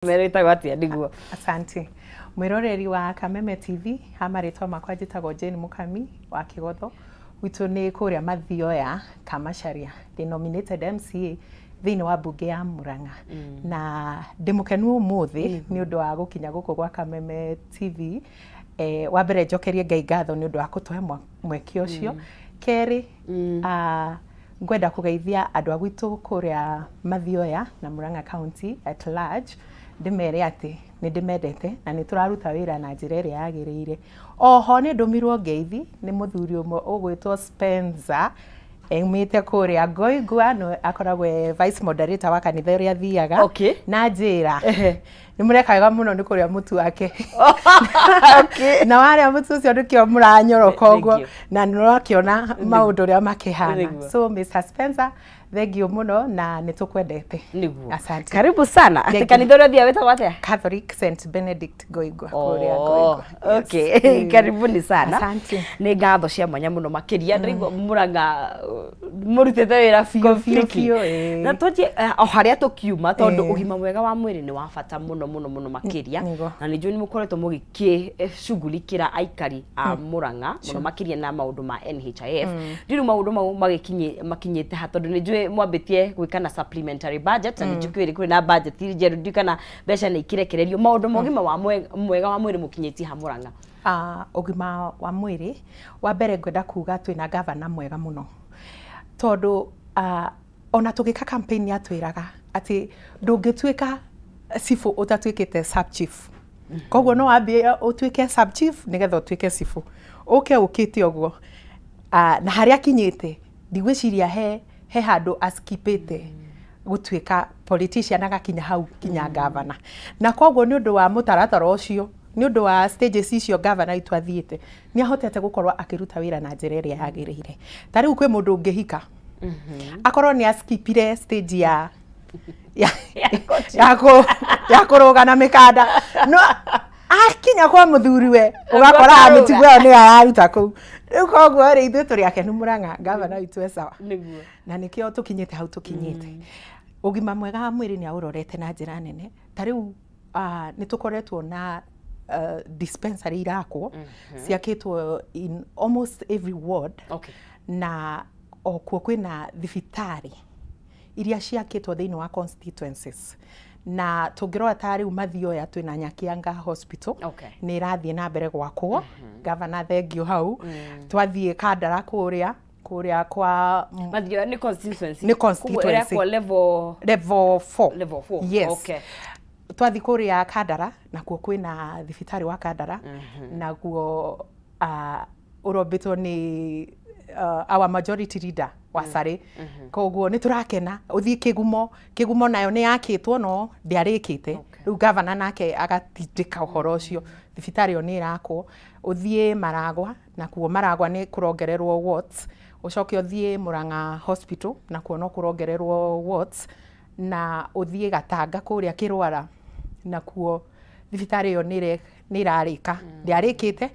Merĩtagwo atĩa nĩguo? Asante. Mwĩroreri wa Kameme TV, ha marĩtwa makwa njĩtagwo Jane Mũkami wa Kĩgotho. Gwitũ nĩ kũrĩa Mathioya, Kamacharia. Ndĩ nominated MCA thĩinĩ wa mbunge ya Murang'a. Na ndĩ mũkenu ũmũthĩ nĩ ũndũ wa gũkinya gũkũ gwa Kameme TV. Wa mbere njokerie Ngai ngatho nĩ ũndũ wa kũtũhe mweke ũcio. Kerĩ, ngwenda kũgeithia andũ a gwitũ kũrĩa Mathioya na Murang'a County at large, ndĩmere atĩ nĩ ndĩmendete na nĩ tũraruta wĩra na njĩra ĩrĩa yagĩrĩire. Oho nĩ ndũmirwo ngeithi nĩ mũthuri ũmwe ũgwĩtwo Spencer, aumĩte kũrĩa Ngoingwa, nĩwe akoragwo e vice moderator wa kanitha ũrĩa thiaga. Na njĩra nĩ mũreka wega mũno nĩ kũrĩa mũtu wake. Na warĩa mũtu ũcio nĩkĩo mũranyoroka ũguo. Thank you. Na nĩ ũrakĩona maũndũ ũrĩa makĩhana. So Mr. Spencer, thank you mũno na nĩ tũkwendete. Asante. Karibu sana. Atĩ Thank you. Kanitha ũrĩa ũthiaga wĩtagwo atĩa? Catholic St. Benedict Ngoingwa, kũrĩa Oh, Ngoingwa. Yes. Okay. Karibuni sana. Asante. Nĩ ngatho cia mwanya mũno makĩria. Ndĩraigua Mũrang'a mũrutĩte wĩra Biũ, biũ, completely. biũ, ĩĩ. Na twanjie o harĩa tũkiuma, tondũ ũgima mwega wa mwĩrĩ nĩ wa bata mũno mũno mũno makĩria. Na nĩ njũĩ nĩ mũkoretwo mũgĩkĩcugurikĩra aikari a Mũrang'a mũno makĩria na maũndũ ma NHIF. Rĩu maũndũ mau magĩkinyi makinyĩte ha? Tondũ nĩ njũĩ mwambĩtie gwĩka na supplementary budget, na nĩ njũĩ kwĩ na budget njerũ, ndiũĩ kana mbeca nĩ ikirekererio. Maũndũ ma ũgima wa mwega wa mwĩrĩ mũkinyĩtie ha Mũrang'a? Ũgima wa mwĩrĩ, wa mbere ngwenda kuga twĩna gavana mwega mũno, tondũ ona tũgĩka campaign nĩ atwĩraga atĩ ndũngĩtuĩka cibũ ũtatuĩkĩte sub chief. Koguo no wambie ũtuĩke sub chief nĩgetha ũtuĩke cibũ. Ũke ũkĩte ũguo. Na harĩa akinyĩte ndigwĩciria he handũ askipĩte gũtuĩka politician agakinya hau kinya gavana. Na koguo nĩ ũndũ wa mũtaratara ũcio, nĩ ũndũ wa stages icio gavana witũ athiĩte, nĩ ahotete gũkorwo akĩruta wĩra na njĩra ĩrĩa yagĩrĩire. Ta rĩu kwĩ mũndũ ũngĩhika akorwo nĩ askipire stage ya kũrũga na mĩkanda, no akinya kwa mũthuriwe ũgakora Akarũga. mĩtugo ĩyo nĩyo araruta kũu. Rĩu koguo rĩ, ithuĩ tũrĩ akenu Mũrang'a, gavana witũ e sawa. Na nĩkĩo tũkinyĩte hau tũkinyĩte. Ũgima mwega wa mwĩrĩ nĩ aũrorete na njĩra nene. Ta rĩu nĩ tũkoretwo na dispensary irakwo, ciakĩtwo in almost every ward. Na okuo kwĩna thibitarĩ iria ciakĩtwo thĩinĩ wa constituencies, na tũngĩrora ta rĩu Mathioya twĩna Nyakianga Hospital. Nĩ ĩrathiĩ na mbere gwakwo, gavana thengio hau. Twathiĩ Kandara kũrĩa kwa Mathioya nĩ constituency? Nĩ constituency. Koguo ĩrakwo level Level 4. Level 4. Yes. Twathiĩ kũrĩa Kandara nakuo kwĩna thibitarĩ wa Kandara, naguo ũrombĩtwo nĩ our majority leader wa Sarĩ. Koguo nĩ tũrakena. Ũthiĩ Kĩgumo, Kĩgumo nayo nĩ yakĩtwo no ndĩarĩkĩte. Rĩu gavana nake agatindĩka ũhoro ũcio, thibitarĩ ĩyo nĩ ĩrakwo. Ũthiĩ Maragwa, nakuo Maragwa nĩ kũrongererwo wards. Ũcoke ũthiĩ Murang'a Hospital, nakuo no kũrongererwo wards. Na ũthiĩ Gatanga kũrĩa Kĩrwara, nakuo thibitarĩ ĩyo nĩ ĩrarĩka, ndĩarĩkĩte,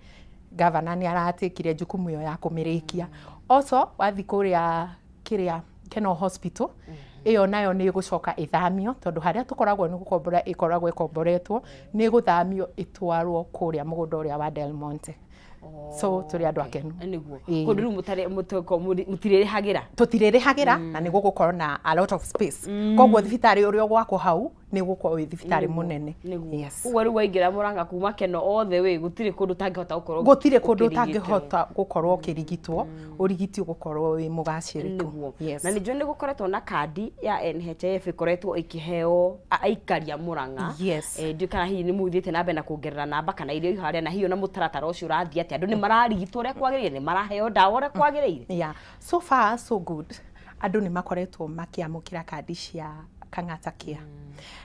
gavana nĩ aratikire jukumu ĩyo ya kũmĩrĩkia. Also wathiĩ kũrĩa kĩrĩa Kenol Hospital, ĩyo nayo nĩ ĩgũcoka ĩthamio, tondũ harĩa tũkoragwo nĩ gũkombora ĩkoragwo ĩkomboretwo, nĩ ĩgũthamio ĩtwarwo kũrĩa mũgũnda ũrĩa wa Del Monte. So tũrĩ andũ akenu. Kũndũ rĩu mũtirĩrĩhagĩra? Tũtirĩrĩhagĩra, na nĩ gũgũkorwo na a lot of space. Koguo thibitarĩ ũrĩa ũgwakwo hau nĩ ũgũkorwo wĩ thibitarĩ mũnene. Yes. Ũguo rĩu waingĩra Mũrang'a kuma Keno all the way, gũtirĩ kũndũ ũtangĩhota gũkorwo Gũtirĩ kũndũ ũkĩrigitwo. Ũtangĩhota gũkorwo ũkĩrigitwo, ũrigiti ũgũkorwo wĩ mũgacĩrĩku. Yes. Na nĩ njũĩ nĩ gũkoretwo na kandi ya NHIF ĩkoretwo ĩkĩheo aikari a Mũrang'a. Ndiũĩ kana hihi nĩ mũthiĩte na mbere na kuongerera namba kana iria iho harĩa, na hihi ona mũtaratara ũcio ũrathiĩ atĩa? Andũ nĩ mararigitwo ũrĩa kwagĩrĩire? Nĩ maraheo ndawa ũrĩa kwagĩrĩire? Yeah. So far so good. Andũ nĩ makoretwo makĩamũkĩra kandi cia Kang'ata Care.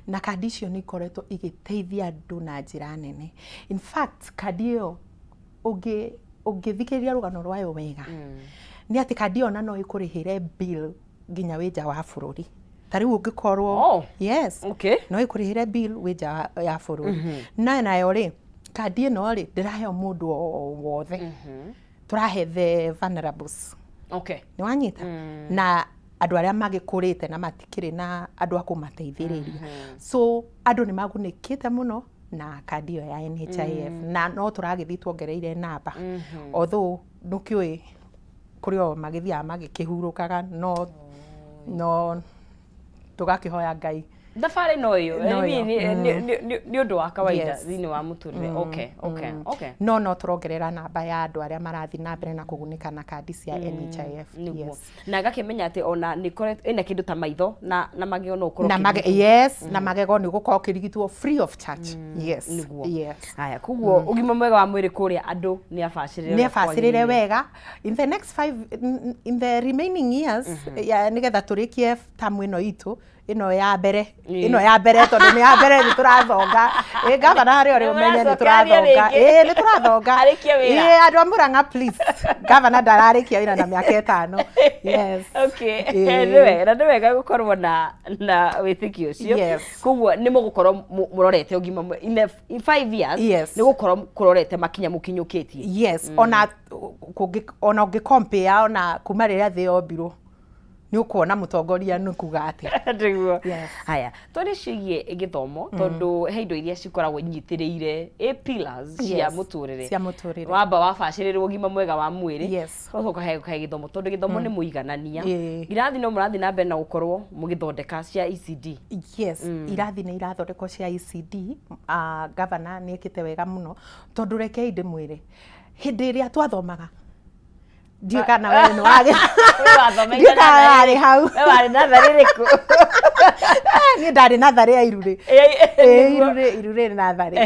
Na kandi icio nĩ ikoretwo igĩteithia andũ na njĩra nene. In fact, kandi ĩyo ũngĩthikĩrĩria rũgano rwayo wega, nĩ atĩ kandi ĩyo ona no ĩkũrĩhĩre bill nginya wĩ nja wa bũrũri. Ta rĩu ũngĩkorwo Yes. No ĩkũrĩhĩre bill wĩ nja ya bũrũri. Na nayo rĩ, kandi ĩno rĩ, ndĩraheo mũndũ o wothe. Tũrahe the vulnerables. Nĩ wanyita? Na Andũ arĩa magĩkũrĩte na matikĩrĩ na andũ a kũmateithĩrĩria. So andũ nĩ magunĩkĩte mũno na kandi ĩyo ya NHIF, na no tũragĩthiĩ tuongereire namba, although ndũkĩũĩ kũrĩ o magĩthiaga magĩkĩhurũkaga, no tũgakĩhoya Ngai. Thabarĩ no ĩyo. No ĩyo. Nĩ ũndũ wa kawaida thĩinĩ wa mũtũrĩre. Okay. No tũrongerera namba ya andũ arĩa marathiĩ na mbere na kũgunĩka na kandi cia NHIF. Nĩguo. Na ngakĩmenya atĩ ona nĩ ĩkoretwo ĩna kĩndũ ta maitho na magego no ũkorwo na mage, ũkĩrigitwo. Yes, na magego nĩ ũgũkorwo ũkĩrigitwo free of charge, yes. Nĩguo. Yes. Haya, koguo ũgima mwega wa mwĩrĩ kũrĩa andũ nĩ abacĩrĩre. Nĩ abacĩrĩre wega. In the next five, in the remaining years ya nĩgetha tũrĩkie tamu ĩno itũ ĩno ya mbere, ĩno ya mbere, tondũ nĩ ya mbere, nĩ tũrathonga. Ĩ gavana, harĩa ũrĩ ũmenye nĩ Nĩmũracokereria tũrathonga. rĩngĩ. Ĩ nĩ tũrathonga. Arĩkie wĩra. Ĩ andũ a Murang'a, please, gavana ndararĩkia wĩra na mĩaka 5, yes. Nĩ wega, na nĩ wega gũkorwo na wĩtĩkio ũcio. Koguo nĩ mũgũkorwo mũrorete ũgima in 5 years, nĩ gũkorwo kũrorete makinya mũkinyũkĩtie. Yes, ona kũngĩ, ona ũngĩ compare ona kuma rĩrĩa thĩ yombirwo, nĩ ũkuona mũtongoria nĩ kuga atĩa. Nĩguo. Yes. Haya, twarĩ ciĩgiĩ gĩthomo, tondũ he indo iria cikoragwo inyitĩrĩire a pillars cia mũtũrĩre. Cia mũtũrĩre. Wamba wabacĩrĩrwo ũgima mwega wa mwĩrĩ, ũgacoka he gĩthomo, tondũ gĩthomo nĩ mũiganania. Irathi no mũrathiĩ na mbere na gũkorwo mũgĩthondeka cia ECD? Yes, irathi nĩ irathondekwo cia ECD. Gavana nĩ ekĩte wega mũno, tondũ rekei ndĩmwĩre, hĩndĩ ĩrĩa twathomaga, ndiũĩ kana we nĩ wagĩ, ndiũĩ kana warĩ hau. We warĩ natharĩ ĩrĩkũ? Niĩ ndarĩ natharĩ ya Irurĩ. Ĩ, Irurĩ natharĩ.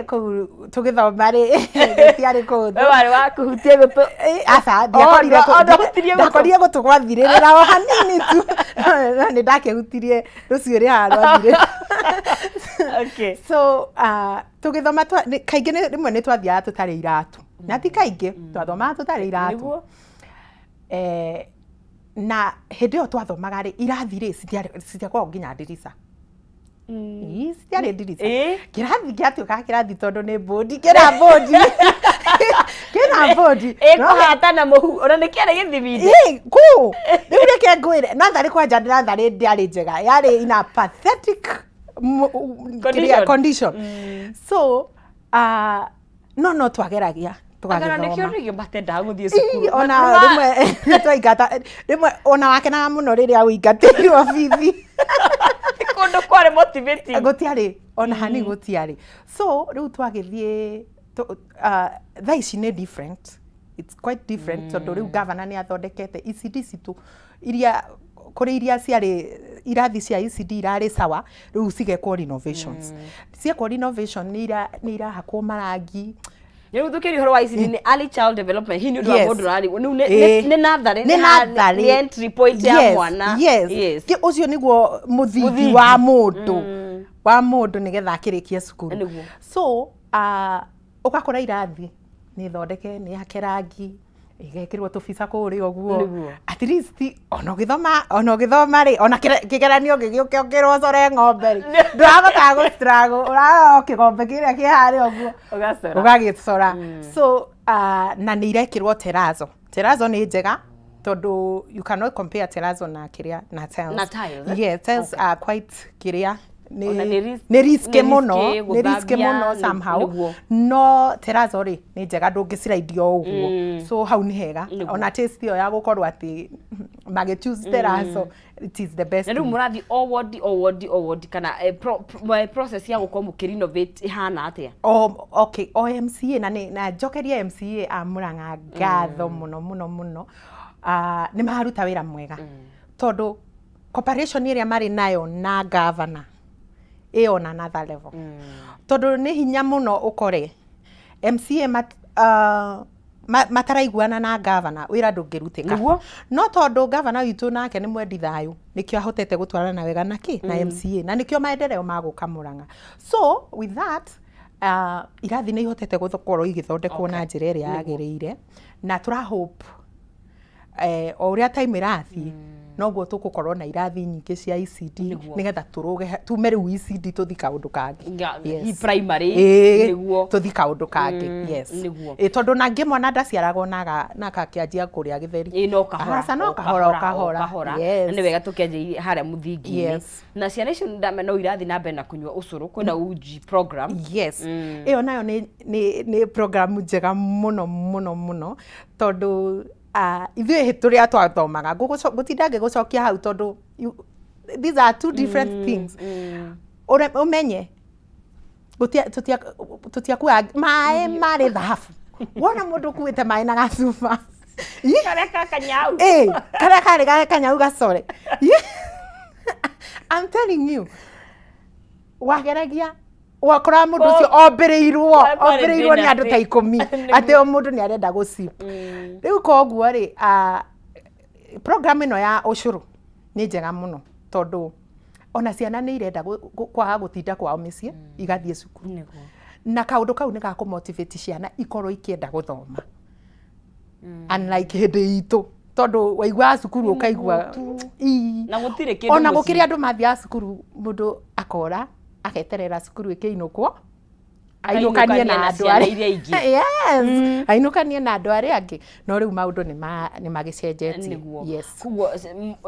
Kũu tũgĩthoma rĩ, gũtiarĩ kũndũ. We warĩ wa kũhutia gũtũ? Aca, ndiakorire. O, ndwahutirie gũtũ? Ndakorire gũtũ gwathirĩrĩra o hanini tu, no nĩ ndakĩhutirie rũcuĩrĩ haha rwathirĩra. So tũgĩthoma kaingĩ rĩmwe nĩ twathiaga tũtarĩ iratũ, na ti kaingĩ twathomaga tũtarĩ iratũ. Na hĩndĩ ĩyo twathomaga rĩ, irathi rĩ, citiakoragwo nginya ndirica. Ii, citiarĩ ndirica. Kĩrathi gĩatuĩkaga kĩrathi tondũ nĩ bodi, kĩna bodi, kĩna bodi. Ĩkũhata na mũhu, ona nĩ kĩarĩ gĩthiminde. Ĩ, kũ rĩu reke ngwĩre, natharĩ kwanja, natharĩ ndĩarĩ njega, yarĩ in a pathetic Condition. Condition. So no twageragia Agara nĩkĩo tũgagĩthoma. rĩngĩ matendaga gũthiĩ Ii, cukuru. ona rĩmwe twaingata, rĩmwe ona wakenaga mũno rĩrĩa ũingatĩirwo bithi. Kũndũ kwarĩ motivating. Gũtiarĩ ona hani, gũtiarĩ. So rĩu twagĩthiĩ thaa ici nĩ different, it's quite different, tondũ rĩu gavana nĩ athondekete ECD citũ iria kũrĩ iria ciarĩ irathi cia ECD irarĩ sawa, rĩu cigekwo renovations. Ciekwo renovation, nĩ irahakwo marangi. Rĩu thũkĩria ũhoro wa ECD nĩ early child development, hihi nĩ ũndũ wa mũndũ ũrarĩ rĩu nĩ natharĩ, nĩ natharĩ. Nĩ entry point ya mwana. Yes. Ũcio nĩguo mũthingi Mũthingi. wa mũndũ, wa mũndũ nĩgetha akĩrĩkie cukuru. So ũgakora irathi nĩ thondeke, nĩ hake rangi, igekĩrwo tũbica kũrĩa ũguo. At least ona ũgĩthoma rĩ, ona kĩgeranio gĩgĩũke ũkĩrwo ũcore ng'ombe rĩ, ndũrahotaga gũ struggle, ũrarora o kĩgombe kĩrĩa kĩ harĩa ũguo. Ũgacora. Ũgagĩcora. So na nĩ irekĩrwo terazo. Terazo nĩ njega tondũ you cannot compare terazo na kĩrĩa, na tiles. Na tiles, eh? Yeah, tiles are quite kĩrĩa Ona nĩ nĩ risky nĩ mũno, risky nĩ risky gũthambia, mũno somehow. No terazo rĩ, nĩ njega, ndũngĩciraidia o ũguo, so hau nĩ hega. Ona taste ĩyo ya gũkorwo atĩ magĩ choose terazo, it is the best. Na rĩu mũrathiĩ o wodi, o wodi, o wodi, kana process ya gũkorwo mũkĩ-renovate ĩhana atĩa? O, okay, o MCA, na nĩ na njokerie MCA a Murang'a ngatho mũno mũno mũno. Nĩ maruta wĩra mwega, tondũ cooperation ĩrĩa marĩ nayo na governor ĩ on another level, tondũ nĩ hinya mũno ũkore MCA mataraiguana na governor, wĩra ndũngĩrutĩka. No tondũ governor witũ nake nĩ mwendi thayũ, nĩkĩo ahotete gũtwarana wega na kĩ na MCA, na nĩkĩo maendeleo magũka Murang'a. So with that, irathi nĩ ihotete gũkorwo igĩthondekwo na njĩra ĩrĩa yagĩrĩire, na tũra hope o ũrĩa time ĩrathiĩ. Noguo tũgũkorwo na irathi nyingĩ cia ECD, nĩgetha tũrũge tume rĩu ECD tũthi kaũndũ kangĩ. Hi primary. Nĩguo. Tũthi kaũndũ kangĩ, yes. Ĩ, tondũ nangĩ mwana ndaciaragwo na agakĩanjia kũrĩa gĩtheri. Ĩ, no kahora. Aca, no kahora, o kahora. Kahora. Na nĩ wega tũkĩanjĩrĩrie harĩa mũthingi-inĩ. Na ciana icio ndame no irathiĩ na mbere na kũnyua ũcũrũ, kwĩna uji program. Yes, ĩyo nayo nĩ program njega mũno mũno mũno, tondũ ithuĩ tũrĩa twathomaga, ngũtinda ngĩgũcokia hau tondũ these are two different things. Ũmenye tũtiakuaga maĩ marĩ thahabu. Wona mũndũ ũkuĩte maĩ na gacuba karĩa ka kanyau, ĩ, karĩa karĩ ga kanyau gacore, I'm telling you, wageragia wakoraga mũndũ ũcio ombĩrĩirwo Kwarĩ ombĩrĩirwo nĩ andũ ta dynasty. 10 atĩ o mũndũ nĩ arenda gũcip. Rĩu koguo rĩ, program ĩno ya ũcũrũ nĩ njega mũno, tondũ ona ciana nĩ irenda kwaga gũtinda kwao mĩciĩ, igathiĩ cukuru. Na kaũndũ kau nĩ gakũmotivate ciana ikorwo ikĩenda gũthoma, unlike hĩndĩ itũ, tondũ waiguaga cukuru ũkaigua Ii. Na gũtirĩ kĩndũ Ona mũciĩ. Gũkĩrĩ andũ mathiaga cukuru, mũndũ akora ageterera cukuru ĩkĩinũkwo ainũkanie na na andũ ciana arĩa iria ingĩ. Yes, ainũkanie na andũ arĩa angĩ. No rĩu maũndũ nĩ magĩcenjetie. Koguo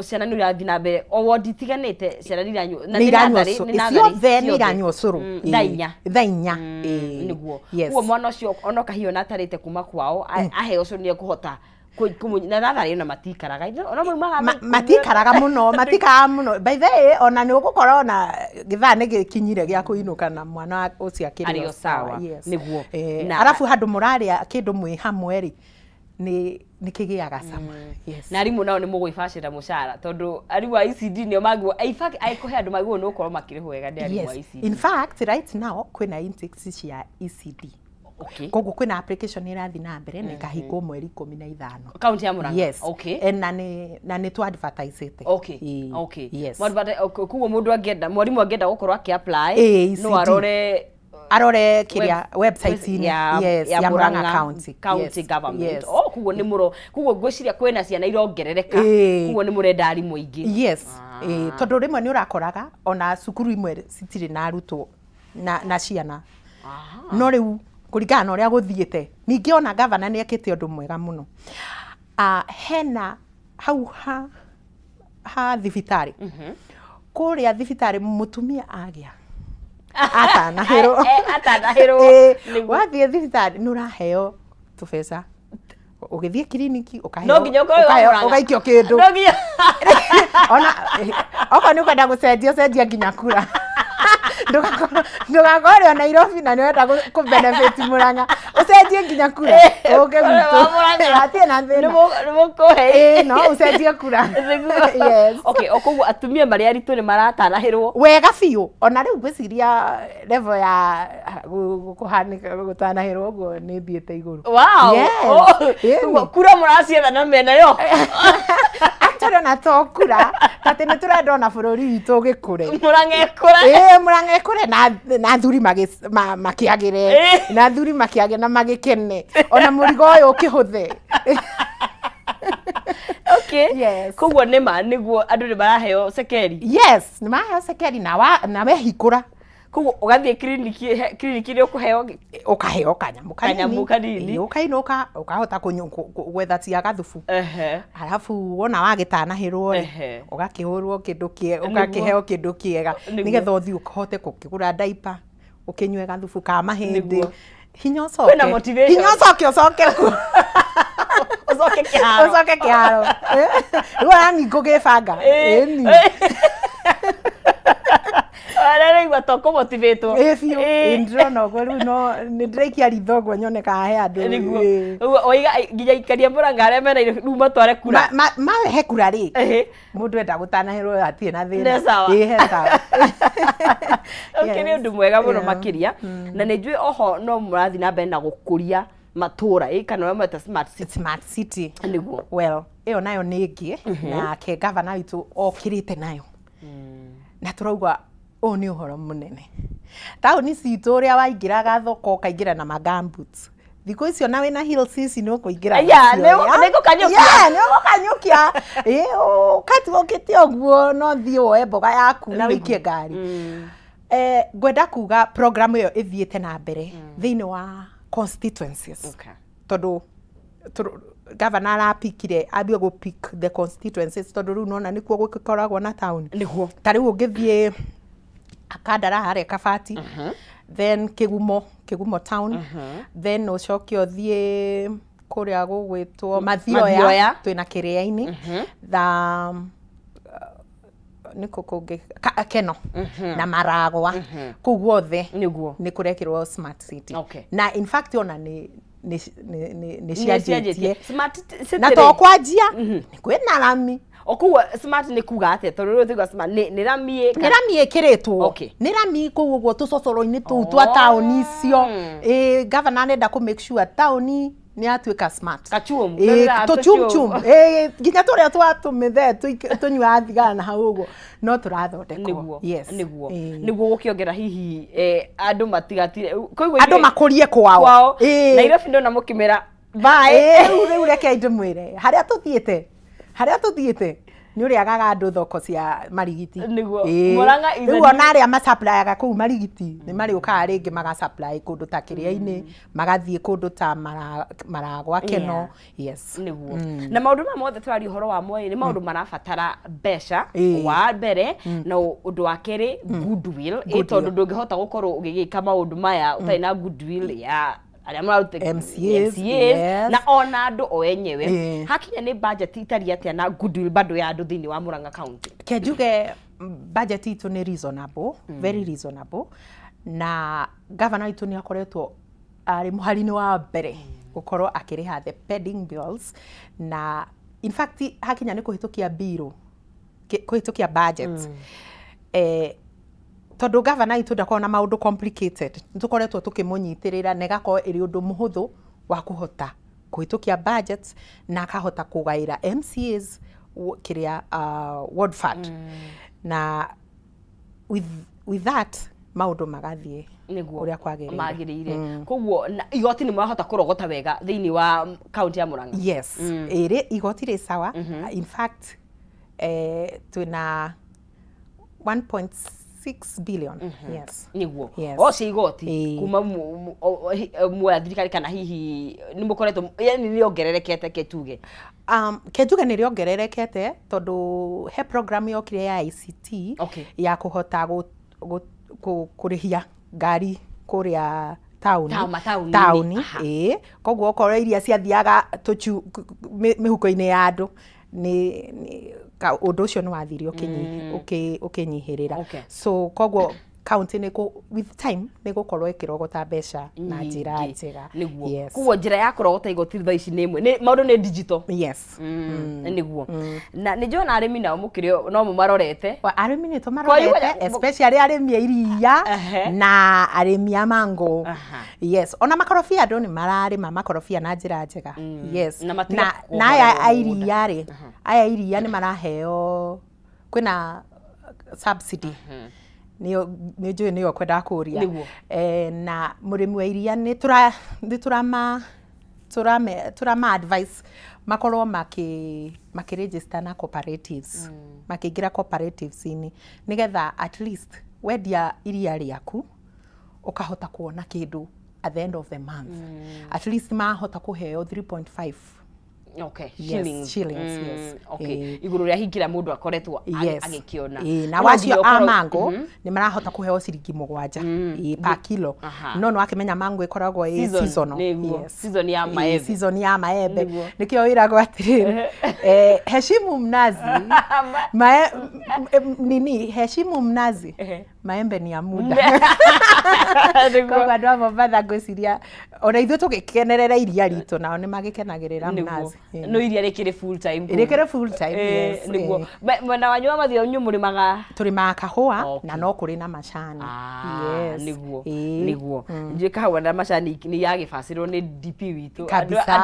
ciana nĩ irathiĩ na mbere o wodi itiganĩte, ciana nĩ iranyua na Nĩ nĩ iranyua natharĩ, nĩ natharĩ, ciothe nĩ iranyua ũcũrũ. Thaa 4. Thaa 4, ĩĩ. Yes. Koguo mwana ũcio ona kahiũ na atarĩte kuma kwao, aheo ũcio nĩ ekũhota na natharĩ ona matikaraga. Ona maumaga 10:00. Matikaraga mũno, matikaraga mũno. By the way, ona nĩ ũgũkora ona gĩthaa nĩ gĩkinyire gĩa kũinũka na mwana ũcio akĩrĩ Arĩ o sawa. Yes. Arabu Arabu handũ mũrarĩa kĩndũ mwĩ hamwe rĩ, nĩ kĩgĩaga cama, yes. Na arimũ nao nĩ mũgwĩbacĩra mũcara, tondũ arimũ a ECD nĩo magwo, in fact, angĩkũhe andũ magwo nĩ gũkorwo makĩrĩhwo wega nĩ arimũ a ECD. In fact, right now kwĩna intakes cia ECD. Koguo kwĩna application ĩrathiĩ na mbere na ĩkahingwo mweri 15. Kaunti ya Murang'a? Yes. Na nĩ tũ advertisete. Ĩĩ. Yes. Koguo mũndũ angĩenda, mwarimũ angĩenda gũkorwo akĩ apply, Ĩĩ, no ECD. arore Arore kĩrĩa website-inĩ ya, yes, ya ya Murang'a Murang'a County. County government. Oh, koguo nĩ mũro koguo ngwĩciria kwĩna ciana irongerereka. Koguo nĩ mũrenda arimũ aingĩ. Yes. Ĩĩ, tondũ rĩmwe nĩ ũrakoraga ona cukuru imwe citirĩ na arutwo na ciana, no rĩu kũringana na ũrĩa gũthiĩte, ningĩ ona gavana nĩ ekĩte ũndũ mwega mũno. Hena hau ha thibitarĩ, kũrĩa thibitarĩ mũtumia agĩa atanahĩrwo. Atanahĩrwo. Wathiĩ thibitarĩ nĩ ũraheo tũbeca, ũgĩthiĩ kiriniki ũkaheo No nginya ũkorwo wĩ wa Murang'a. Ũgaikio kĩndũ. No nginya Ona okorwo nĩ ũkwenda gũcenjia, ũcenjia nginya kura. Ndũgakorwo o Nairobi na nĩ ũrenda kũ benefit Murang'a, ũcenjie nginya kura ũke gwitũ. Wa Murang'a. Hatirĩ na thĩna. Nĩ mũkũhe. Ĩĩ, no ũcenjie kura. Yes. Okay, o koguo atumia marĩ aritũ nĩ maratanahĩrwo. Wega biũ. Ona rĩu ngwĩciria level ya kũhanĩka gũtanahĩrwo ũguo nĩ thiĩte igũrũ. Yes. Oh, Ĩni. koguo kura mũracietha na mena yo. Actually, ona to kura, tatĩ nĩ tũrenda ona bũrũri witũ ũgĩkũre. Murang'a ĩkũre. Ĩĩ, Murang'a ĩkũre na athuri makĩagĩre, na athuri makĩagĩre na magĩkene, ona mũrigo ũyũ ũkĩhũthe. Yes. Koguo nĩ ma nĩguo andũ nĩ maraheo cekeri? Yes, nĩ maheo cekeri na wehingũra. Koguo ũgathiĩ kiriniki nĩ ũkũheo Ũkaheo kanyamũ kanini. Kanyamũ kanini. Ĩĩ, ũkainũka ũkahota gwetha tia gathubu. Arabu wona wagĩtanahĩrwo rĩ, ũgakĩhũrwo kĩndũ kĩega, ũgakĩheo kĩndũ kĩega, nĩgetha ũthiĩ ũhote gũkĩgũra diaper, ũkĩnyue gathubu ka mahĩndĩ, hinya Kwĩna ũcoke motivation. Hinya ũcoke ũcoke kuo. Ũcoke kĩharo. Ũcoke kĩharo. Rĩu ona ni ngũgĩbanga. Ĩni. Araraigua to kũmotivatwo. Ĩ biũ. Ĩ, ndĩrona ũguo rĩu, no nĩ ndĩraikia ritho ũguo nyone kana he andũ. Nĩguo. Ũguo waiga nginya aikaria Murang'a arĩa mena irio rĩu matware kura. Marehe kura rĩ, mũndũ enda gũtanahĩrwo hatirĩ na thĩna. Nĩ sawa. Ĩ, he sawa. Okay, nĩ ũndũ mwega mũno makĩria. Na nĩ njũĩ oho no mũrathiĩ na mbere na gũkũria matũra, ĩ, kana ũrĩa mweta smart city. Smart city. Nĩguo. Well, ĩyo nayo nĩ ĩngĩ nake gavana witũ okĩrĩte nayo, na tũrauga ũyũ nĩ ũhoro mũnene. Taũni citũ ũrĩa waingĩraga thoko ũkaingĩra na ma gumboots. Thikũ icio na wĩna heels ici nĩ ũkũingĩra. Aya, nĩ ngũkanyũkia. Nĩ ũgũkanyũkia. Ĩ ũkatuũkĩte ũguo, no thiĩ woe mboga yaku na wĩikie ngari. Ngwenda kuga program ĩyo ĩthiĩte na mbere thĩinĩ wa constituencies. Tondũ gavana arapikire, ambia gũ pick the constituencies, tondũ rĩu nona nĩkuo gũkoragwo na town. Ta rĩu ũngĩthiĩ Kandara harĩa Kabati, then Kĩgumo town, then ũcoke ũthiĩ kũrĩa gũgwĩtwo Mathioya. Mathioya. Twĩna Kĩrĩa-inĩ, tha nĩkũ kũngĩ, Keno na Maragwa, kũu guothe nĩ kũrekĩrwo smart city. Na in fact ona nĩ cianjĩtie. Smart city. Na to kwanjia, nĩ kwĩna rami. O koguo smart nĩ kuga atĩa? Tondũ rĩu tuga smart nĩ rami nĩ rami ĩkĩrĩtwo. Nĩ rami kũu ũguo tũcocoro-inĩ tũu twa taũni icio. Ĩ gavana arenda kũ make sure taũni nĩ yatuĩka smart. Kachuom. Ĩ, tũchumchum. Ĩ, nginya tũrĩa twa tũmĩthee tũnyuaga thigara na hau ũguo no tũrathondekwo. Yes. Ĩ. Nĩguo gũkĩongera hihi andũ matigatire koguo andũ makũrie kwao. Kwao. Ĩ. Nairobi ndona mũkĩmera bye. Ĩ, rĩu reke ndĩmwĩre harĩa tũthiĩte nĩ ũrĩagaga andũ thoko cia Marigiti. Ĩ. Murang'a is a Rĩu ona arĩa macapplyaga kũu Marigiti nĩ marĩũkaga rĩngĩ magasupply kũndũ ta Kĩrĩa-inĩ, magathiĩ kũndũ ta Maragwa, Keno, yes. Nĩguo, na maũndũ maya mothe tũraria ũhoro wa moĩ nĩ maũndũ marabatara mbeca. Wa mbere, na ũndũ wa kerĩ, goodwill. Ĩ, tondũ ndũngĩhota gũkorwo ũgĩgĩka maũndũ maya ũtarĩ na goodwill ya arĩa mararuta. MCAs. MCAs. Na ona andũ o enyewe. Hakinya nĩ budget itariĩ atĩa na goodwill bado ya andũ thĩinĩ wa Murang'a County? Ke njuge budget itũ nĩ reasonable, very reasonable, na governor witũ nĩ akoretwo arĩ mũhari-inĩ wa mbere gũkorwo akĩrĩha the pending bills, na in fact hakinya nĩ kũhĩtũkia bill, kũhĩtũkia budget, tondũ gavana witũ ndakoragwo na maũndũ complicated, nĩ tũkoretwo tũkĩmũnyitĩrĩra na ĩgakorwo ĩrĩ ũndũ mũhũthũ wa kũhota kũhĩtũkia budget na akahota kũgaĩra MCAs kĩrĩa ward fund, na with that maũndũ magathiĩ ũrĩa kwagĩrĩire. Magĩrĩire. Koguo na igoti nĩ mwahota kũrogota wega thĩinĩ wa kaunti ya Murang'a? Yes, ĩrĩ igoti rĩ sawa. In fact twĩna 1.6 billion, yes. Yes. O cia igoti? Kuma muoya thirikari, kana hihi nĩ mũkoretwo, yani nĩ ongererekete, ke tuge? Ke njuge nĩ rĩongererekete tondũ he program yokire ya ICT ya kũhota kũrĩhia ngari kũrĩa taũni. Mataũni-inĩ. Taũni. Ĩĩ, koguo okorwo iria ciathiaga mĩhuko-inĩ ya andũ nĩ ũndũ ũcio nĩ wathire ũkĩnyihĩrĩra. So koguo county nĩ with time nĩ gũkorwo ĩkĩrogota mbeca na njĩra Nyingĩ. njega. Yes. Koguo njĩra ya kũrogota igoti thaa ici nĩ ĩmwe, nĩ maũndũ nĩ digital. Yes. Nĩguo, na nĩ njona arĩmi nao mũkĩrĩ no mũmarorete. Arĩmi nĩ tũmarorete, especially arĩmi a iria na arĩmi a mango. Yes, ona makorobia, andũ nĩ mararĩma makorobia na njĩra njega, yes. Na matiga Na aya a kuohorerwo mũgũnda. iria rĩ, aya a iria nĩ maraheo, kwĩna subsidy, nĩyo nĩ njũĩ nĩyo kwendaga kũria. Na mũrĩmi wa iria nĩ tũra nĩ tũrama tũrame tũrama advice makorwo makĩ register na cooperatives, makĩingĩra cooperatives-inĩ, nĩgetha at least wendia iria rĩaku ũkahota kuona kĩndũ at the end of the month. At least mahota kũheo 3.5. Yes, shillings. Shillings, yes. Igũrũ rĩa hingĩra mũndũ akoretwo agĩkĩona. Ĩĩ, na No wacio nginya a ũkorwo- mango nĩ marahota kũheo ciringi 7, ĩĩ, per kilo. No nĩ wakĩmenya mango ĩkoragwo ĩ Season, seasonal. Nĩguo. Season ya maembe. Season ya maembe. Nĩkĩo wĩragwo atĩrĩrĩ, heshimu mnazi mae, nini, heshimu mnazi, maembe ni ya muda. Koguo andũ a Mombatha ngwĩciria ona ithuĩ tũgĩkenerera iria ritũ, nao nĩ magĩkenagĩrĩra mnazi. No iria rĩkĩrĩ full time kũu. Rĩkĩrĩ full time, yes. Nĩguo. Mwena wanyu wa mathioya inyuĩ mũrĩmaga? Tũrĩmaga kahũa na no kũrĩ na macani. Yes. Nĩguo njũĩ kahũa na macani nĩ yagĩbacĩrwo nĩ DP witũ. Kabisa.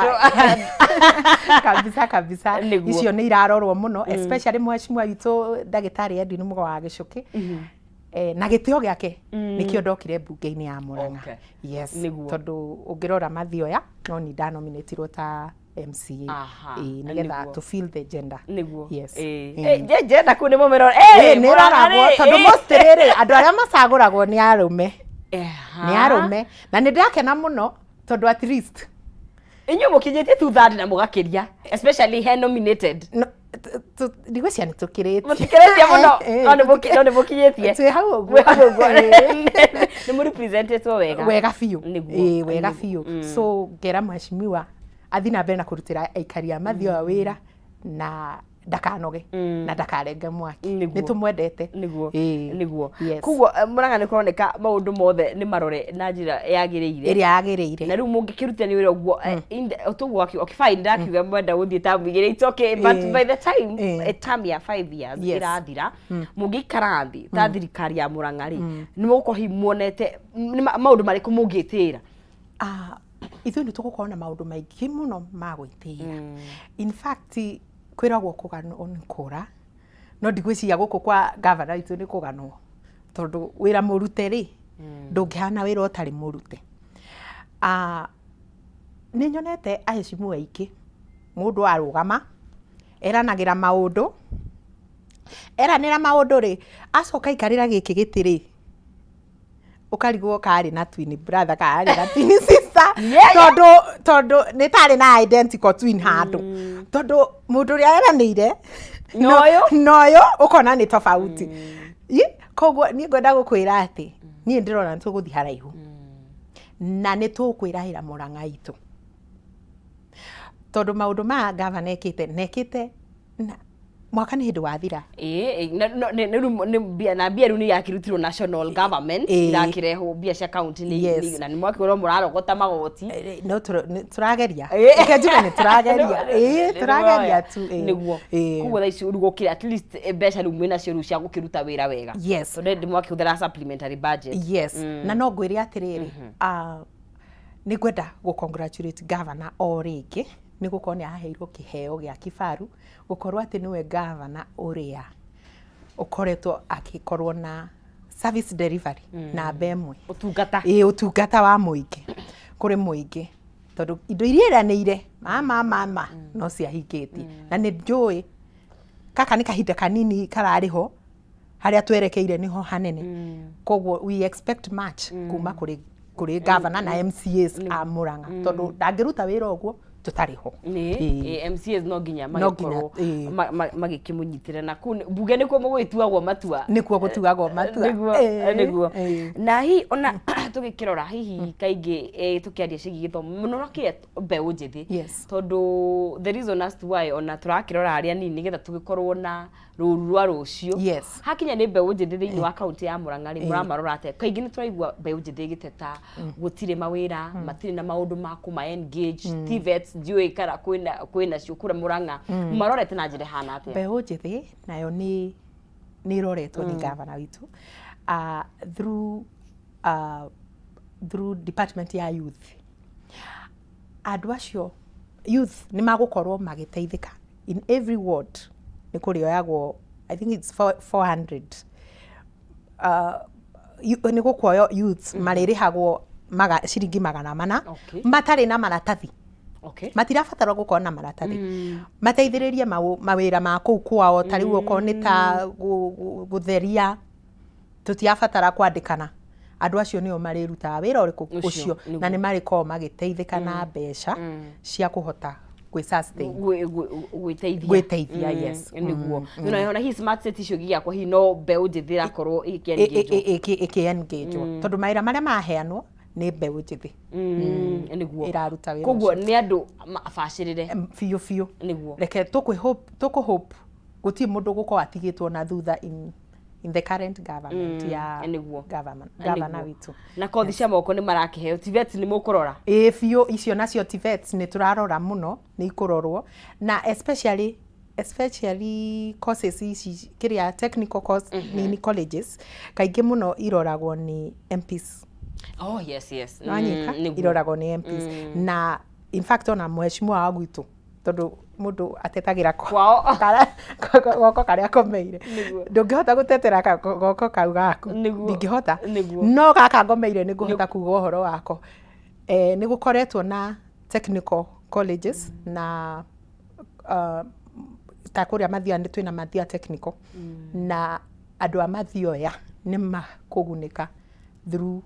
Kabisa kabisa. Icio nĩ irarorwo mũno, especially mheshimiwa witũ ndagĩtarĩ Edwin Mũgo wa Gĩcũkĩ. Na gĩtĩo gĩake nĩkĩo ndokire mbunge-inĩ ya Murang'a. Yes. Tondũ ũngĩrora Mathioya no ni ndanominatirwo ta MCA. Ĩĩ, nĩgetha to fill the gender. Yes. Gender kũu nĩ mũmĩrora. Nĩ ĩroragwo tondũ most rĩrĩ, andũ arĩa macagũragwo nĩ arũme, nĩ arũme, na nĩ ndĩrakena mũno tondũ at least Inyuĩ mũkinyĩtie 2/3 na mũgakĩria, especially he nominated. No, ndigwĩciria nĩ tũkĩrĩtie. Mũtikĩrĩtie mũno, no nĩ mũkinyĩtie. Twĩ hau ũguo. Mwĩ hau ũguo. Nĩ mũrepresentetwo wega. Wega biũ. Ĩĩ, wega biũ. So ngera mheshimiwa athiĩ na mbere na kũrutĩra aikari a Mathioya wĩra na ndakanoge na ndakarenge mwaki. Nĩ tũmwendete. Nĩguo. Koguo Murang'a nĩ kũroneka maũndũ mothe nĩ marore na njĩra yagĩrĩire. Ĩrĩa yagĩrĩire. Na rĩu mũngĩkĩrutithania wĩra ũguo, toguo okay, fine, ndakiuga mwenda gũthiĩ term igĩrĩ, it's okay, but by the time term ya 5 years ĩrathira, mũngĩikara thĩ ta thirikari ya Murang'a rĩ, nĩ mũgũkorwo hihi muonete nĩ maũndũ marĩkũ mũngĩtĩĩra? Ah, ithuĩ nĩ tũgũkorwo na maũndũ maingĩ mũno ma gwĩtĩĩra. In fact, kwĩragwo kũganwo nĩ kũra, no ndigwĩciria gũkũ kwa gavana witũ nĩ kũganwo, tondũ wĩra mũrute rĩ, ndũngĩhana wĩra ũtarĩ mũrute. Ah, nĩ nyonete aheshimiwa aingĩ, mũndũ arũgama eranagĩra maũndũ, eranĩra maũndũ rĩ, acoka aikarĩra gĩkĩ gĩtĩ rĩ, ũkarigwo karĩ na twin brother, karĩ na twin sister, tondũ nĩ tarĩ na identical twin handũ, tondũ mũndũ ũrĩa eranĩire Na ũyũ? Na ũyũ ũkona nĩ tofauti. Koguo niĩ ngwenda gũkwĩra atĩ niĩ ndĩrona nĩ tũgũthiĩ haraihu na nĩ tũkwĩrahĩra Murang'a itũ, tondũ maũndũ maya gavana ekĩte na ekĩte na mwaka nĩ hĩndĩ wathira. Ĩĩ, na mbia rĩu nĩ irakĩrutirwo national government, irakĩrehwo mbia cia county nĩ na nĩ mwakĩkorwo mũrarogota magoti. No nĩ tũrageria. Reke njuge nĩ tũrageria, ĩĩ, tũrageria tu, ĩĩ. Koguo thaa ici rĩu gũkĩrĩ at least mbeca rĩu mwĩnacio rĩu cia gũkĩruta wĩra wega. Yes. Tondũ ndĩ mwakĩhũthĩra supplementary budget. Yes, na no ngwĩre atĩrĩrĩ, nĩ ngwenda gũ congratulate governor o rĩngĩ nĩ gũkorwo nĩ aheirwo kĩheo gĩa kibaru gũkorwo atĩ nĩwe governor ũrĩa ũkoretwo agĩkorwo na service delivery namba ĩmwe. Ũtungata. Ĩĩ, ũtungata wa mũingĩ kũrĩ mũingĩ, tondũ indo iria ĩranĩire mama mama no ciahingĩtie, na nĩ njũĩ kaka nĩ kahinda kanini kararĩ ho, harĩa twerekeire nĩho hanene. Koguo we expect much kuma kũrĩ governor na MCAs a Murang'a, tondũ ndangĩruta wĩra ũguo tũtarĩ ho. Nĩ MCAs no nginya No nginya, magĩkorwo magĩkĩmũnyitĩra na kũu mbunge nĩkuo mũgũgĩtuagwo matua. Nĩkuo gũtuagwo matua. Nĩguo. Na hihi ona tũgĩkĩrora hihi kaingĩ tũkĩaria ciĩgiĩ gĩthomo mũno makĩria mbeũ njĩthĩ, tondũ the reason as to why ona tũrakĩrora arĩa nini nĩgetha tũgĩkorwo na rũru rwa rũciũ, hakinya nĩ mbeũ njĩthĩ thĩinĩ wa kaunti ya Murang'a rĩ, mũramarora atĩa? Kaingĩ nĩ tũraigua mbeũ njĩthĩ ĩgĩteta gũtirĩ mawĩra, matirĩ na maũndũ ma kũma engage, TVETs ndiũĩ kana kwĩna cio kũrĩa Murang'a. Marorete na njĩra ĩhana atĩa? Mbeũ njĩthĩ nayo nĩ ĩroretwo nĩ gavana witũ through department ya youth. Andũ acio youth nĩ magũkorwo magĩteithĩka. In every ward nĩ kũrĩoyagwo, I think it's 400, nĩ gũkuoywo youths marĩrĩhagwo ciringi 400 matarĩ na maratathi. Matirabatarwo gũkorwo na maratathi, mateithĩrĩrie mawĩra ma kũu kwao, ta rĩu okorwo nĩ ta gũtheria, tũtirabatara kwandĩkana. Andũ acio nĩo marĩrutaga wĩra ũrĩkũ? Ũcio, Ũcio, na nĩ marĩkoragwo magĩteithĩka na mbeca cia kũhota gwĩ sustain. Gwĩteithia. Gwĩteithia, yes. Nĩguo ona hihi smart city icio igĩakwo, hihi no mbeũ njĩthĩ ĩrakorwo ĩkĩ-engage? Ĩkĩ-engage, tondũ mawĩra marĩa maheanwo nĩ mbeũ njĩthĩ ĩraruta wĩra Koguo ũcio. nĩ andũ mabacĩrĩre. Biũ biũ. Reke tũkũ hope gũtirĩ mũndũ gũkorwo atigĩtwo na thutha in the current government ya governor witũ. Na kothi cia moko nĩ marakĩheo, TVET nĩ mũkũrora? Ĩĩ biũ, icio nacio TVETs nĩ tũrarora mũno, nĩ ikũrorwo, na especially courses ici kĩrĩa technical course nini colleges kaingĩ mũno iroragwo nĩ MPs. Oh yes. Nĩwanyita? Nĩguo. Iroragwo nĩ MPs, na in fact ona mheshimiwa wa gwitũ Tondũ mũndũ atetagĩra Kwao. Goko karĩa akomeire. Ndũngĩhota gũtetera goko kau gaku. Ndingĩhota. No gaka ngomeire nĩ ngũhota kuga ũhoro wako. Nĩ gũkoretwo na technical colleges na ta kũrĩa Mathioya nĩ twĩna Mathioya Technical, na andũ a Mathioya nĩ makũgunĩka through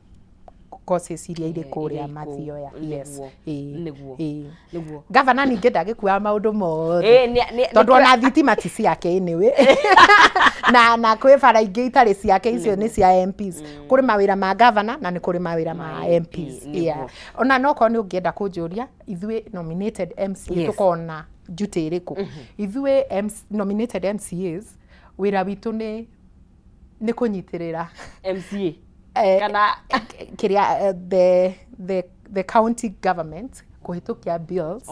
courses iria irĩ kũrĩa iria i kũu. Mathioya, yes. Ĩĩ. Ĩĩ. Gavana ningĩ ndagĩkuaga maũndũ mothe, tondũ ona thitima ti ciake anyway, na kwĩ bara ingĩ itarĩ ciake, icio nĩ cia MPs. Kũrĩ mawĩra ma gavana na nĩ kũrĩ mawĩra ma MPs. Yeah. Ona no korwo nĩ ũngĩenda kũnjũria ithuĩ nominated MCA tũkorwo na duty ĩrĩkũ, ithuĩ MC, nominated MCAs, wĩra witũ nĩ kũnyitĩrĩra MCA kana kĩrĩa the county government kũhĩtũkia bills.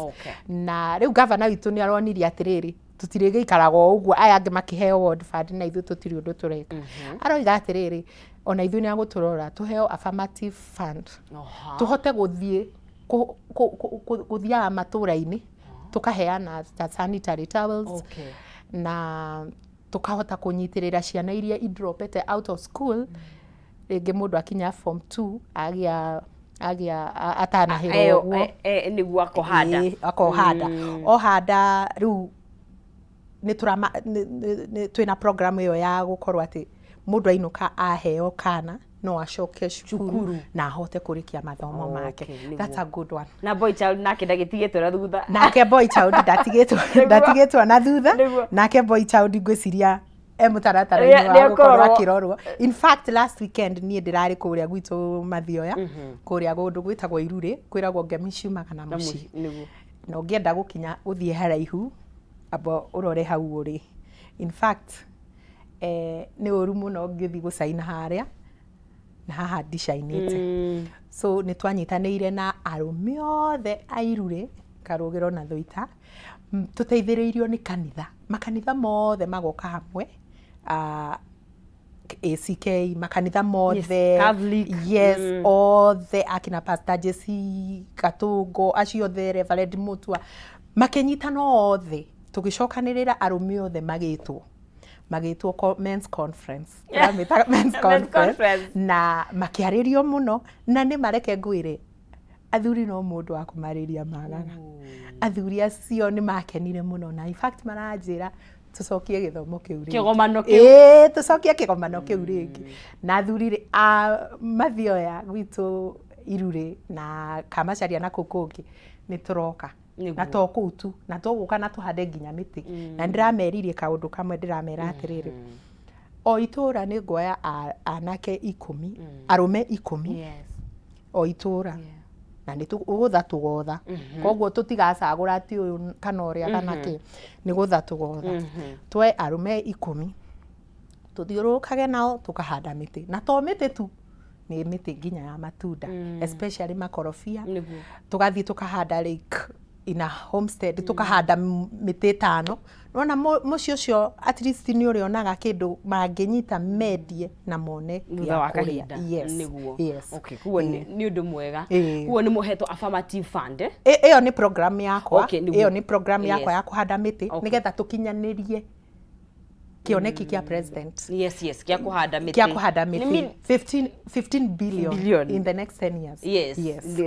Na rĩu gavana witũ nĩ aronirie atĩrĩrĩ, tũtirĩgĩikaraga o ũguo aya angĩ makĩheo ward fund na ithuĩ tũtirĩ ũndũ tũreka. Aroiga atĩrĩrĩ, ona ithuĩ nĩ agũtũrora tũheo affirmative fund, tũhote gũthiĩ gũthiaga matũra-inĩ tũkaheana ta sanitary towels, na tũkahota kũnyitĩrĩra ciana iria idropete out of school, rĩngĩ mũndũ akinya form 2 agĩa atanahĩrwo ũguo. Nĩguo akohanda. Ĩĩ, akohanda ohanda. Rĩu nĩ tũrama twĩna program ĩyo ya gũkorwo atĩ mũndũ ainũka aheo kana no acoke cukuru Cukuru. na ahote kũrĩkia mathomo make. That's a good one. Na boy child nake ndagĩtigĩtwo na thutha. Nake boy child ndatigĩtwo ndatigĩtwo na thutha. Nake boy child ngwĩciria e mũtaratara-inĩ wa gũkorwo nĩekũrorwo. Akĩrorwo. In fact, last weekend niĩ ndĩrarĩ kũrĩa gwitũ Mathioya, kũrĩa kũndũ gwĩtagwo Irurĩ, kwĩragwo ngemi ciumaga na mũciĩ. Na ũngĩenda gũkinya gũthiĩ haraihu, amba ũrore hau ũrĩ. In fact, nĩ ũru mũno ngĩthiĩ gũcaina harĩa na haha ndicainĩte. So nĩ twanyitanĩire na arũme othe a Irurĩ, Karũgĩro na Thũita, tũteithĩrĩirio nĩ kanitha, makanitha mothe magoka hamwe, ACK, makanitha mothe. Catholic. Yes, othe akina Pastor JC Gatungo, acio othe, Reverend Mutua, makĩnyitana othe, tũgĩcokanĩrĩra arũme othe magĩtwo men's conference. Tũramĩta men's conference. Conference. Na makĩarĩrio mũno, na nĩ mareke ngwĩre, athuri no mũndũ wa kũmarĩria magaga. Athuri acio nĩ makenire mũno, na in fact maranjĩra tũcokie gĩthomo kĩu rĩngĩ. Kĩgomano kĩu. Ĩĩ, tũcokie kĩgomano kĩu rĩngĩ. Na athuri rĩ, a Mathioya gwitũ Irurĩ na Kamacharia na kũu kũngĩ nĩ tũroka. Na to kũu tu, na tũgũka na tũhande nginya mĩtĩ. Na ndĩrameririe kaũndũ kamwe, ndĩramera atĩrĩrĩ, o itũra nĩ nguoya anake 10, arũme 10, o itũra, na nĩ gũtha tũgotha, koguo tũtigacagũra atĩ ũyũ kana ũrĩa kana kĩ, nĩ gũtha tũgotha twoe arũme 10, tũthiũrũrũkage nao tũkahanda mĩtĩ, na to mĩtĩ tu, nĩ mĩtĩ nginya ya matunda, especially makorobia. Tũgathiĩ tũkahanda like in a homestead, tũkahanda mĩtĩ 5. Nona mũciĩ ũcio at least nĩ ũrĩonaga kĩndũ mangĩnyita mendie na mone thutha gĩa wa kũrĩa. kahinda. Yes. Yes. Okay, koguo nĩ ũndũ mwega. Ĩĩ. Koguo nĩ mũhetwo affirmative fund, eh? Ĩyo nĩ program yakwa. Okay, nĩguo. Ĩyo nĩ program yakwa ya kũhanda mĩtĩ, nĩgetha tũkinyanĩrie kĩoneki kĩa president Yes, kĩa kũhanda mĩtĩ. Kĩa kũhanda Nĩ mĩtĩ 15, 15 billion, Billion. in the next 10 years. Yes.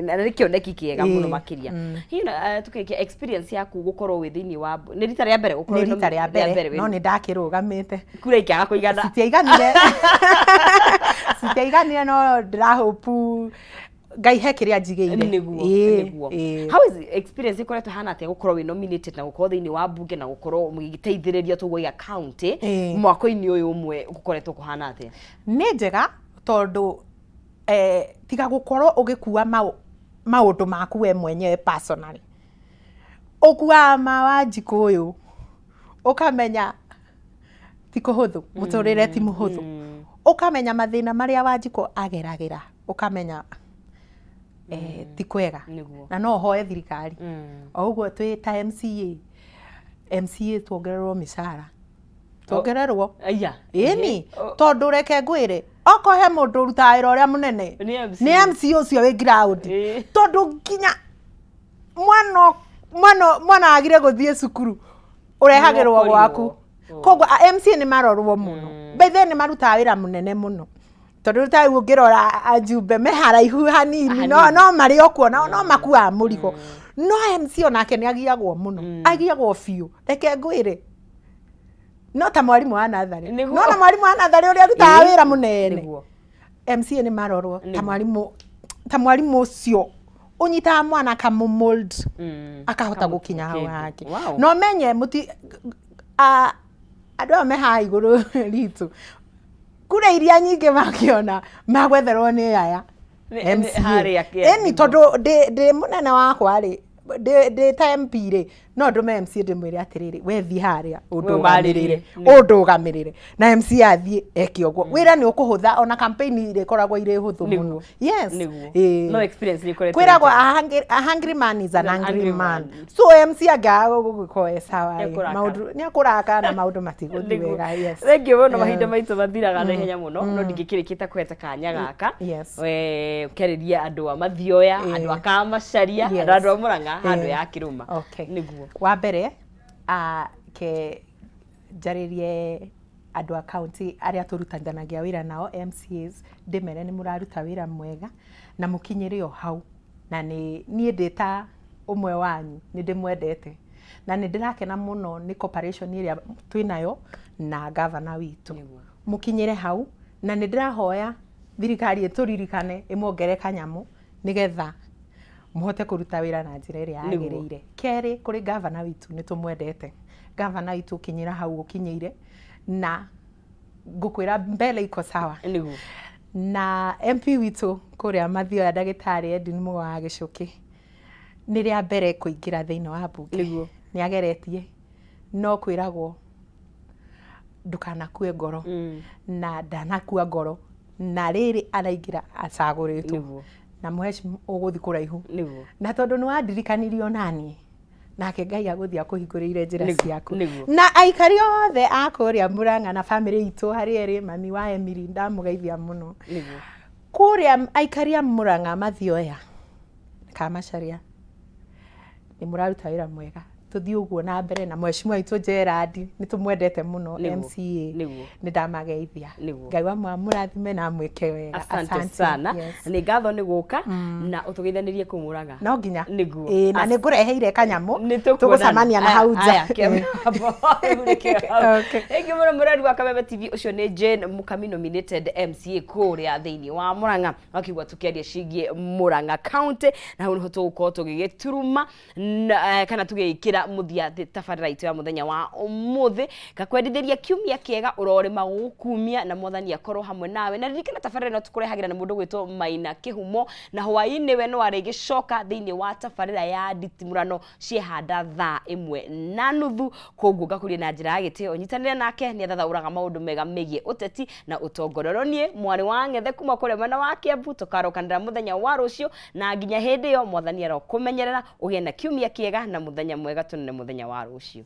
Na nĩ kĩoneki kĩega mũno makĩria. Hihi tukĩrĩkia, experience yaku gũkorwo wĩ thĩinĩ wa, nĩ rita rĩa mbere gũkorwo Nĩ wĩ rita rĩa mbere, no nĩ ndakĩrũgamĩte. Kura ikĩaga kũigana. Citiaiganire, citiaiganire, no ndĩrahope Ngai he kĩrĩa njigĩire. Nĩguo. Nĩguo. Ĩĩ. How is experience ĩkoretwo ĩhana atĩa gũkorwo wĩ nominated na gũkorwo thĩinĩ wa mbunge na gũkorwo mũgĩteithĩrĩria tũgũiga county mwaka-inĩ ũyũ ũmwe, gũkoretwo kũhana atĩa? Nĩ njega, tondũ tiga gũkorwo ũgĩkua maũndũ maku we mwenyewe personally, ũkuaga ma Wanjikũ ũyũ, ũkamenya ti kũhũthũ, mũtũrĩre ti mũhũthũ, ũkamenya mathĩna marĩa Wanjikũ ageragĩra, ũkamenya ti kwega. Na no ũhoe thirikari o ũguo twĩ ta MCA, MCA tuongererwo mĩcara, tuongererwo. Aya. Ĩni, tondũ reke ngwĩre, okorwo he mũndũ ũrutaga wĩra ũrĩa mũnene, Nĩ MC. Nĩ MC ũcio wĩ ground. Tondũ nginya mwana Mwana mwana agire gũthiĩ cukuru, ũrehagĩrwo gwaku. Koguo MCA nĩ marorwo mũno. By the way, nĩ marutaga wĩra mũnene mũno, tondũ ta rĩu ũngĩrora ajumbe me haraihu hanini, no marĩ o kuo no makuaga mũrigo. No MC onake nĩ agiagwo mũno, agiagwo biũ. Reke ngwĩre, no ta mwarimũ wa natharĩ, no na mwarimũ wa natharĩ ũrĩa arutaga wĩra mũnene. MCA nĩ marorwo ta mwarimũ, ta mwarimũ ũcio ũnyitaga mwana akamũ-mold, akahota gũkinya hau hake. No menye mũti andũ aya me haha igũrũ ritũ, kura iria nyingĩ makĩona magwetherwo nĩ aya MCA. Ĩni, tondũ ndĩ mũnene wakwa rĩ, ndĩ ta MP rĩ, no ndũme MCA ndĩmwĩre atĩrĩrĩ, we thiĩ harĩa ũndũgamĩrĩre, ũndũgamĩrĩre, na MCA athiĩ eke ũguo, wĩra nĩ ũkũhũtha, ona campaign irĩkoragwo irĩ hũthũ mũno. Yes. No experience nĩ ĩkoretwo. Kwĩragwo a hungry man is an angry man. So MC angĩaga gũgĩkorwo e sawa rĩ, maũndũ nĩ akũrakara na maũndũ matigũthiĩ wega. Yes. Thengiũ mũno. Mahinda maitũ mathiraga na ihenya mũno, no ndingĩkĩrĩkĩte kũheta kanya gaka ũkĩarĩria andũ a Mathioya, andũ a Kamacaria, na andũ a Mũrang'a handũ ya kĩrũma. Nĩguo. Wa mbere, ke njarĩrie andũ a county arĩa tũrutithanagia wĩra nao, MCAs, ndĩmere nĩ mũraruta wĩra mwega na mũkinyĩre o hau, na nĩ niĩ ndĩ ta ũmwe wanyu nĩ ndĩmwendete na nĩ ndĩrakena mũno nĩ cooperation ĩrĩa twĩnayo na gavana witũ. Mũkinyĩre hau, na nĩ ndĩrahoya thirikari ĩtũririkane, ĩmuongerere kanyamũ nĩgetha mũhote kũruta wĩra na njĩra ĩrĩa yagĩrĩire. Kerĩ, kũrĩ gavana witũ, nĩ tũmwendete gavana witũ, ũkinyĩra hau ũkinyĩire, na ngũkwĩra mbele iko sawa. Na MP witũ kũrĩa Mathioya, ndagĩtarĩ Edwin Mũgo wa Gĩcũkĩ, nĩ rĩa mbere kũingĩra thĩinĩ wa mbunge. Nĩ ageretie, no kwĩragwo ndũkanakue ngoro, na ndanakua ngoro, na rĩrĩ araingĩra acagũrĩtwo na mũhecimu ũgũthiĩ kũraihu. Na tondũ nĩ wandirikanirie onaniĩ, nake Ngai agũthiĩ akũhingũrĩire njĩra ciaku. Na aikari othe a kũrĩa Murang'a na bamĩrĩ itũ harĩa ĩrĩ, mami wa Emily ndamũgeithia mũno. Kũrĩa aikari a Murang'a, Mathioya, Kamacaria, nĩ mũraruta wĩra mwega, tũthiĩ ũguo na mbere. Na mheshimiwa witũ Gerard, nĩ tũmwendete mũno. MCA, nĩ ndamageithia. Ngai wa mũrathime na amwĩke wega. Asante sana. Nĩ ngatho nĩ gũka na ũtũgeithanĩrie kũu Mũrang'a. No nginya. Ĩĩ, na nĩ ngũreheire kanyamũ, tũgũcemania na hau nja. Thank you mũno, mũrori wa Kameme TV. Ũcio nĩ Jane Mukami, nominated MCA kũrĩa thĩinĩ wa Mũrang'a, wakigua tũkĩaria ciĩgiĩ Mũrang'a County, na hau nĩho tũgũkorwo tũgĩgĩturuma kana tũgĩkĩra mũthia tabarĩra itũ ya mũthenya wa ũmũthĩ. Ngakwendithĩria kiumia kĩega, ũrorĩma gũgũkumia na Mwathani akorwo hamwe nawe. Na ririkana tabarĩra ĩno tũkũrehagĩra nĩ mũndũ gwĩtwo Maina Kĩhumo, na hwaĩ-inĩ we no arĩgĩcoka thĩinĩ wa tabarĩra ya nditimũrano ciehanda thaa 1:30. Koguo ngakũria na njĩra ya gĩtĩo ũnyitanĩre nake, nĩ athathaũraga maũndũ mega megiĩ ũteti na ũtongoria. No niĩ mwarĩ wa Ng'ethe kuma kũrĩa mwena wa Kiambu, tũkarokanĩra mũthenya wa rũciũ, na nginya hĩndĩ ĩyo Mwathani arokũmenyerera, ũgĩe na kiumia kĩega na mũthenya mwega. Tũnene mũthenya wa rũciũ.